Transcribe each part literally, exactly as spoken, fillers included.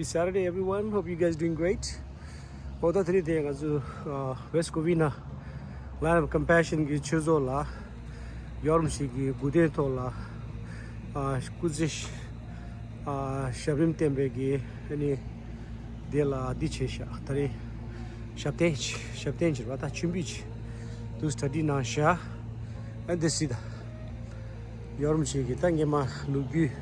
Saturday, everyone. Hope you guys doing great. ཨོ་ད་དེ་རིང་དེ་ང་ཚོ་West Covina Line of Compassion གི་ཆོས་ཚོགས་ལ་ཡོད་རུང་ཞིག་གི་སྐུ་རྟེན་ཐོག་ལ་སྐུ་ཚེ་ཞབས་རིམ་བརྟན་པའི་གི་ཨ་ནི་དེ་ལ་འདི་བྱས་ཤག་ད་རེས་ཞབས་བརྟན་ཞབས་བརྟན་བྱས་པ་ད་མཆོད་འབུལ་བྱས་དུ་སྟ་ཌི་གནང་ཤག་ཨ་འདི་སྲིད་ད་ཡོད་རུང་ཞིག་གི་ད་ངས་མ་ལོ་རྒྱུས་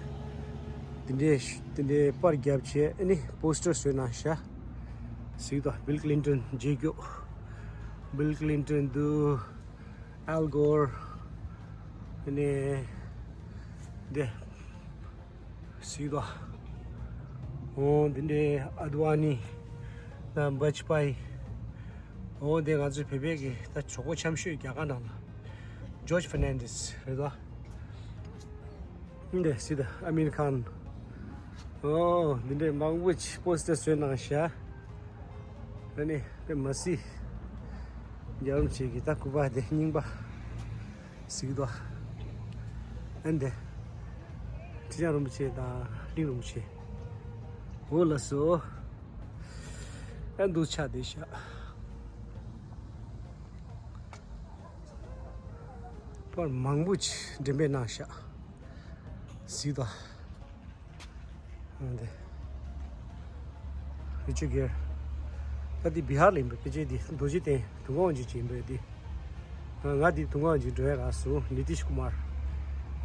དེ་འདྲའི་དེ་འདྲའི་པར་བརྒྱབ་བྱས་ཨ་ནི་པོ་སི་ཊར་བཟོས་གནང་ཤག་གཟིགས་དང་། Bill Clinton རྗེས་འཇུག Bill Clinton དུ། Al Gore ཨ་ནི་འདི་གཟིགས་དང་། ཨོ་འདི་འདྲའི་ཨ་ཌི་ཝ་ནི་དང་བཱཇ་པཱ་ཡི། ཨོ་འདི་ང་ཚོའི་བོད་པའི་གི་ད་གྲོགས་པོ་འཆམ་ཤོས་རྒྱ་གར་ནང་ལ་George Fernandez རེད་དོ། འདི་སྲིད་ཨ་མིར་ཁཱན། ཨོ་འདི་འདྲའི་མང་པོ་ཅིག་པོ་སི་ཊར་བཟོས་གནང་ཤག་ཨ་ནི་དཔེ་མ་སྲིད་རྒྱ་རོམ་ཆེ་གི་ད་སྐུ་པར་དེ་རྙིང་པ་གཟིགས་དང་། ཨ་འདི་ཁྲི་བྱང་རིན་པོ་ཆེ་དང་གླིང་རིན་པོ་ཆེ། འོ་ལགས་སོ། ཨ་འདུག་ཆགས་བསྡད་ཤག་པར་མང་པོ་ཅིག་འགྲེམས་སྤེལ་གནང་ཤག་གཟིགས་དང་། འདི། རི་ཅར་གྷེར། ད་འདི་བི་ཧར་ལ་ཡིན་པའི་དཔེ་ཆ་འདི་རྡོ་རྗེ་གདན་དུང་དཀར་ཝང་ཆེན་ཡིན་པའི་འདི། ང་འདི་དུང་དཀར་ཝང་ཆེན་འགྲོ་ཡ་རག་སོང་། ནི་ཏིཤ་ཀུ་མར།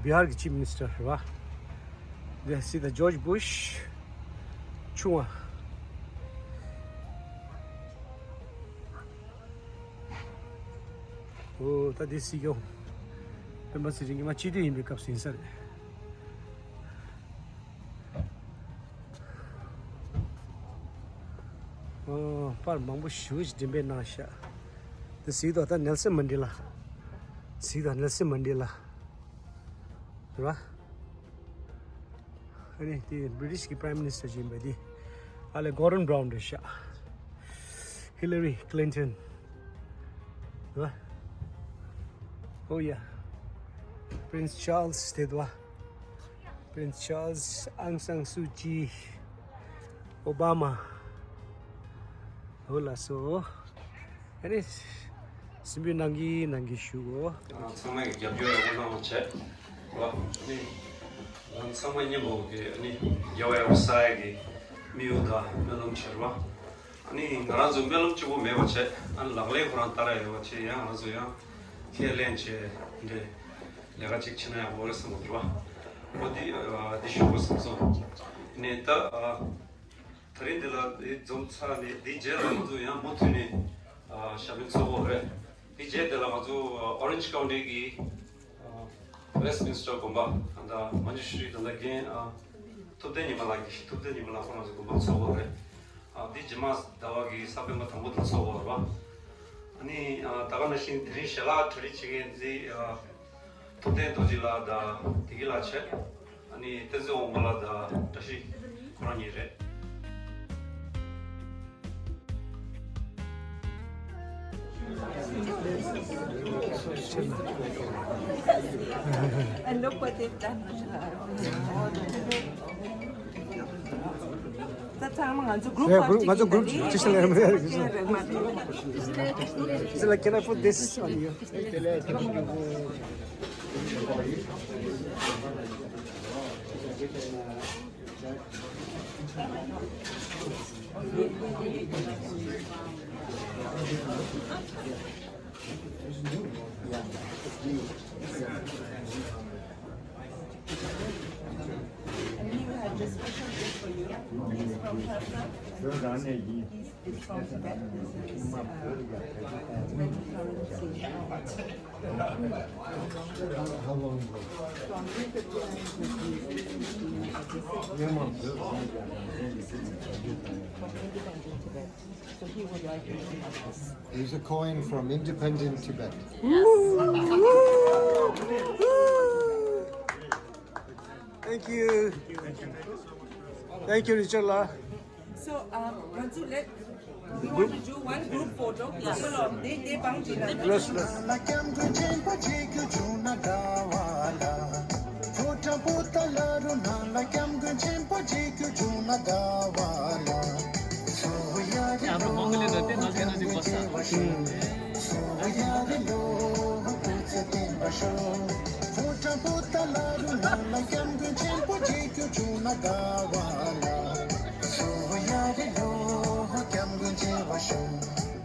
བི་ཧར་གྱི་ཅིབ་མི་ནི་སི་ཊར་རེད་བ། འདི་སྲིད་ད་ཇོརྗ་བུ་ཤ་ཆུང་བ། ཨོ་ད་འདི་སྲིད་སྐྱོང་སྤེན་པ་ཚེ་རིང་གི་མ་སྤྱི་འཐུས་ཡིན་པའི་སྐབས་སུ་ཡིན་ས་རེད། ཨོ་པར་མང་པོ་ཞེ་པོ་ཅིག་འགྲེམས་སྤེལ་གནང་ཤག་འདི་གཟིགས་དང་། ད་ནེལ་སན་མན་ཌེ་ལ། གཟིགས་དང་། ནེལ་སན་མན་ཌེ་ལ་རེད་བ། ཨ་ནི་དེ་བི་རི་ཊི་ཤི་གི་པ་རའིམ་མི་ནི་སི་ཊར་ཅིག་ཡིན་པ་དེ། ཨ་ལས་གོར་ཌོན་བྷ་རའུན་རེད་ཤག་ཧི་ལ་རི་ཀི་ལིན་ཊོན་རེད་བ། ཨོ་ཡ། པི་རིན་སི་ཅཱརལ་སི་དེ་འདུག་བ། པི་རིན་སི་ཅཱརལ་སི། ཨང་སང་སུ་ཅི། ཨོ་བྷ་མ། འོ་ལགས་སོ། ཨ་ནི། སྲིད་འབུལ་གནང་གི་གནང་གི་ཞུ་གོ། ཚང་མས་རྒྱབ་སྐྱོར་ཡག་པོ་གནང་བ་བྱས། ར། ཨ་ནི། ང་ཚང་མ་མཉམ་པོ་གི་ཨ་ནི། རྒྱབ་ཡག་པོ་ས་ཡག་གི་དམིགས་ཡུལ་དང་སྨོན་ལམ་བྱས་ར། ཨ་ནི་ང་རང་ཚོ་སྨོན་ལམ་གཅིག་པོ་མེད་པ་བྱས། ཨ་ནི་ལག་ལེན་ཁོ་རང་བསྟར་ཡག་ཡོད་པ་བྱས། ཡང་ང་ཚོ་ཡང་ཁས་ལེན་བྱས་འདི་ལས་ཀ་གཅིག་བྱེད་ན་ཡག་པོ་རེད་བསམ་གི་འདུག་བ། འོ་འདི་འདི་ཞུ་དགོས་བསམ་སོང་། ནས་ད་ད་རིང་འདི་ལ་འདི་འཛོམས་ཚར་ནས་འདི་རྗེས་ལ་ང་ཚོ་ཡང་མུ་མཐུད་ནས་ཞབས་བརྟན་ཚོགས་དགོས་རེད། འདི་རྗེས་འདི་ལ་ང་ཚོ་Orange County གི་Westminster དགོན་པ་ད་ལྟ་མ་ཇུ་ཤི་རི་ད་ལྟ་རྒན་ཐུབ་བསྟན་ཉི་མ་ལགས་ཀྱི་ཐུབ་བསྟན་ཉི་མ་ལགས་ཁོ་རང་ཚོ་དགོན་པ་ཚོགས་དགོས་རེད། ཨ་འདི་རྗེས་མ་ཟླ་བ་གི་ས་སྤེན་པ་དང་པོ་དེ་ཚོགས་པ་རེད་པ། ཨ་ནི་ཨ་ད་ག་ནང་བཞིན་དེ་རིང་ཞལ་ལག་གྲ་སྒྲིག་བྱེད་མཁན་འདི་ཨ་ཐུབ་བསྟན་རྡོ་རྗེ་ལགས་དང་བདེ་སྐྱིད་ལགས་བྱས། ཨ་ནི་བསྟན་འཛིན་དབང་པོ་ལགས་དང་བཀྲ་ཤིས་ཁོ་རང་གཉིས་རེད། And look what they've done. ད་ཚང་མ་ང་ཚོ་གུ་རུབ་ཡ། གུ་རུབ། ང་ཚོ་གུ་རུབ་ཅིག་ཅིག་ལ་ཡ་མ་ཡ་རེད། Sila, can I put this on you? And we have a special gift for you. It's from Tata. It's, it's from Tibet. This is, uh, Tibet currency. How long ago? From three fifty-nine to three sixty-nine. From independent Tibet. So he would like you to have this. Here's a coin from independent Tibet. Thank you. Thank you, Richard la. So, um, Ransu, let, we want to do one group photo. Yes. So, um, they, they bound in. Yes, yes. དྲང་པོ་ད་ལ་རུ་ནང་ལ་སྐྱབས་མགོན་ཆེན་པོ་རྗེ་ཁྱོད་བྱུང་ན་དགའ་བ་ལ། སོ་ཡ་རི་ལོ་སྐྱབས་མགོན་ཆེན་པོ་རྗེ་བ་ཤོག་སོ་ཡ་རི་ལོ་སྐུ་ཚེ་བརྟན་པ་ཤོག་ཕོ་དྲང་པོ་ད་ལ་རུ་ནང་ལ་སྐྱབས་མགོན་ཆེན་པོ་རྗེ་ཁྱོད་བྱུང་ན་དགའ་བ་ལ། སོ་ཡ་རི་ལོ་སྐྱབས་མགོན་ཆེན་པོ་ཤོག་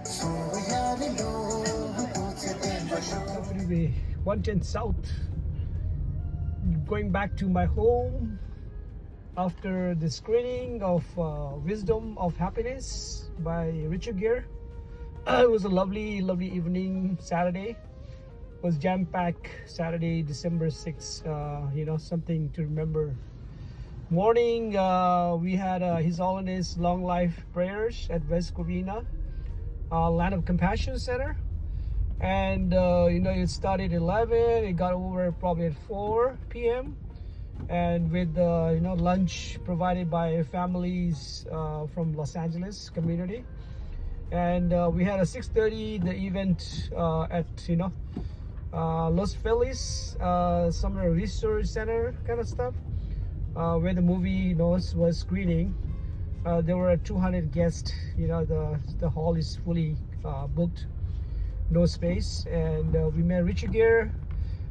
སོ་ཡ་རི་ལོ་སྐུ་ཚེ་བརྟན་པ་ཤོག Freeway one ten South, going back to my home after the screening of uh, Wisdom of Happiness by Richard Gere. It was a lovely, lovely evening, Saturday. It was jam-packed Saturday, December sixth. Uh, you know, something to remember. Morning, uh, we had uh, His Holiness Long Life prayers at West Covina, uh, Land of Compassion Center. And, uh, you know, it started at eleven, it got over probably at four p.m. And with, uh, you know, lunch provided by families uh, from Los Angeles community. And uh, we had a six thirty the event uh, at, you know, uh, Los Feliz uh, Summer Resource Center kind of stuff, uh, where the movie, you know, was screening. Uh, there were two hundred guests. You know, the the hall is fully uh, booked, no space. And uh, we met Richard Gere.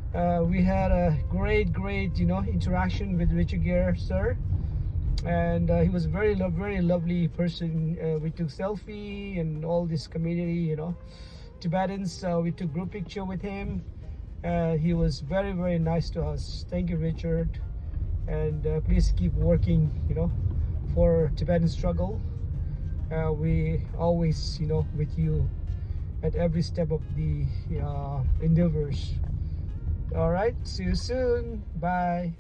Uh, we had a great, great, you know, interaction with Richard Gere, sir. And uh, he was a very, lo- very lovely person. Uh, we took selfie and all this community, you know, Tibetans. Uh, we took group picture with him. Uh, he was very, very nice to us. Thank you, Richard. And uh, please keep working, you know, for Tibetan struggle. Uh, we always, you know, with you at every step of the uh, endeavors. All right, see you soon. Bye.